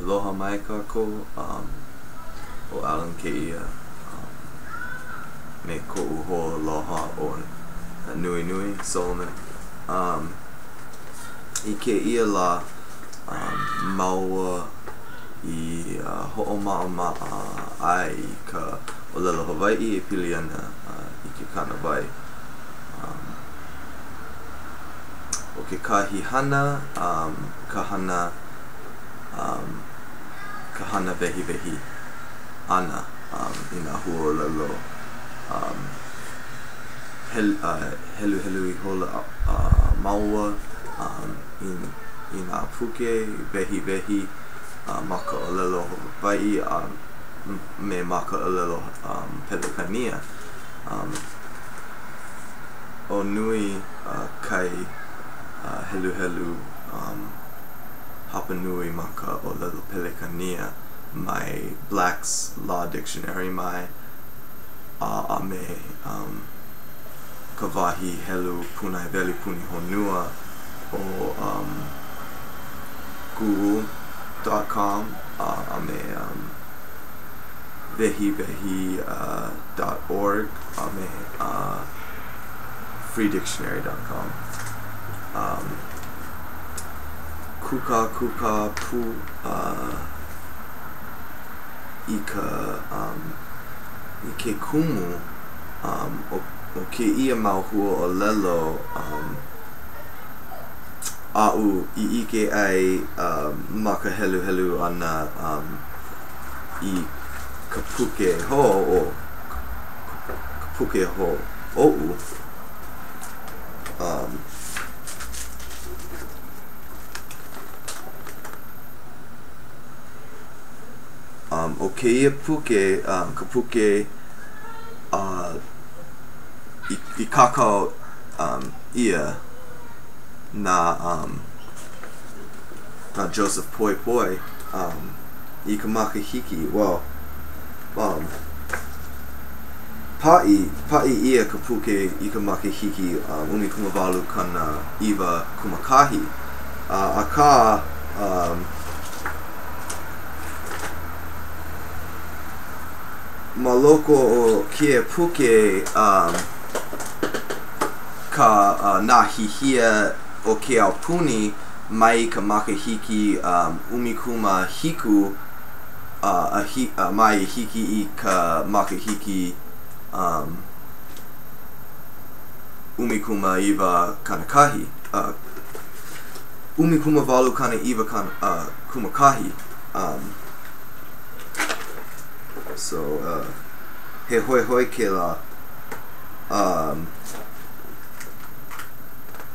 Aloha mai kākou, um, ʻo Alan kēia, um, me koʻu hoaaloha ʻo Nuinui Solomon. Um, I kēia lā, um, māua i uh, hoʻomaʻamaʻa ai i ka ʻōlelo Hawaiʻi e pili ana uh, i ke kānāwai. Um, ʻo kekahi hana, um, ka hana um, ka hana wehiwehi ʻana um, i nā huaʻōlelo um, hel, uh, heluhelu ihola uh, māua um, i, i nā puke wehiwehi uh, ma ka ʻōlelo Hawaiʻi a me ma ka ʻōlelo um, Pelekania. Um, ʻo Nui uh, kai uh, heluhelu um, hapanui ma ka ʻōlelo Pelekania mai Black's Law Dictionary mai a, a me um, ka wahi helu pūnaewele puni honua o um, Google.com a, a me um, wehiwehi uh, dot org a me uh, freedictionary.com. Um, kūkākūkā pū uh, i ka um, i ke kumu um, o, o kēia mau huaʻōlelo um, aʻu i ʻike ai uh, ma ka heluhelu ʻana um, i ka puke hou o ka puke hou oʻu um, Um, ʻo kēia puke, um, ka puke uh, i, i kākau um, ʻia na, um, na Joseph Poepoe um, i ka makahiki, well, um, paʻi, paʻi ʻia ka puke i ka makahiki um, 1891. Uh, akā, um, ma loko o kēia puke um, ka uh, nā hihia o ke aupuni mai ka makahiki um, 17 uh, a hi, uh, mai hiki i ka makahiki um, 19 uh, 18 kan, uh, kumakahi. Um, so, uh, he hoihoi kēlā um,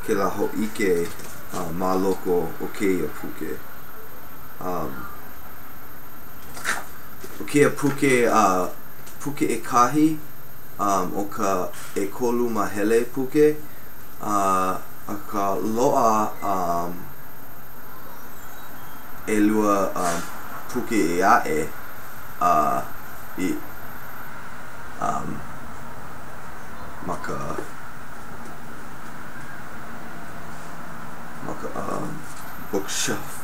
kēlā hōʻike uh, ma loko o kēia puke. Um, ʻo kēia puke, uh, puke ʻekahi um, o ka ʻekolu mahele puke, uh, akā loaʻa um, ʻelua um, puke ʻē aʻe uh, i um, ma ka ma ka um, bookshelf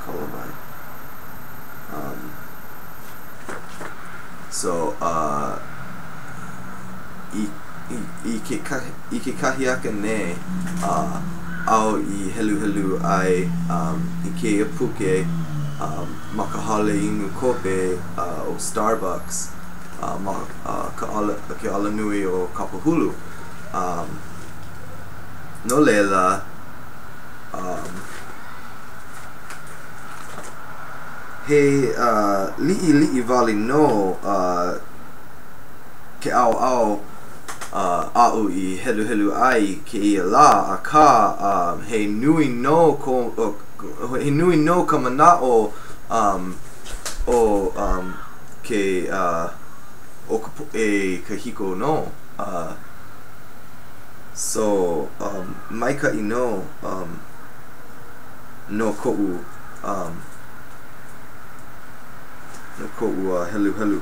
kala mai. Um, so, uh, i, i, i, kekahi, i ke kakahiaka nei, uh, au i heluhelu ai um, i kēia puke um, ma ka hale inu kope uh, o Starbucks uh, ma uh, ka ala, ke alanui o Kapahulu. Um, no laila, um, he uh, liʻiliʻi wale nō uh, ke ʻaoʻao uh, aʻu i heluhelu ai i kēia lā, akā uh, he nui nō ko, uh, he nui nō ka manaʻo um, o um, ke uh, o ka poʻe kahiko nō. Uh, so, um, maikaʻi nō um, no koʻu um, no koʻu uh, heluhelu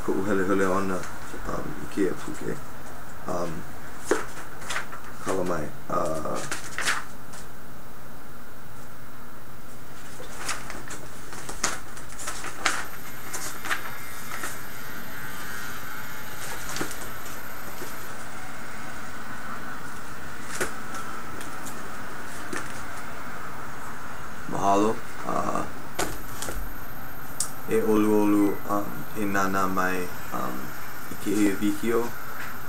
koʻu heluhelu ʻana um, i kēia puke. Um, kala mai. Uh, Mahalo. Uh, e ʻoluʻolu um, e nānā mai um, i kēia wikiō.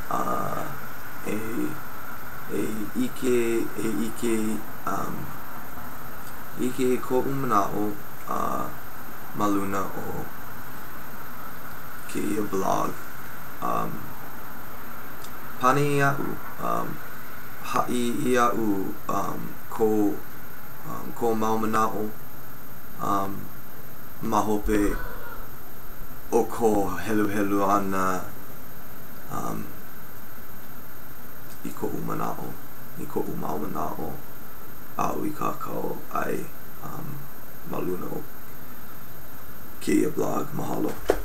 Uh, e, e ʻike, e ʻike, um, ʻike i koʻu manaʻo uh, ma luna o kēia blog. Um, pane iaʻu, um, haʻi iaʻu um, kou, um, kou mau manaʻo um, ma hope o kou heluhelu ʻana um, i koʻu manaʻo, i koʻu mau manaʻo aʻu i kākau ai um, ma luna o kēia blog. Mahalo.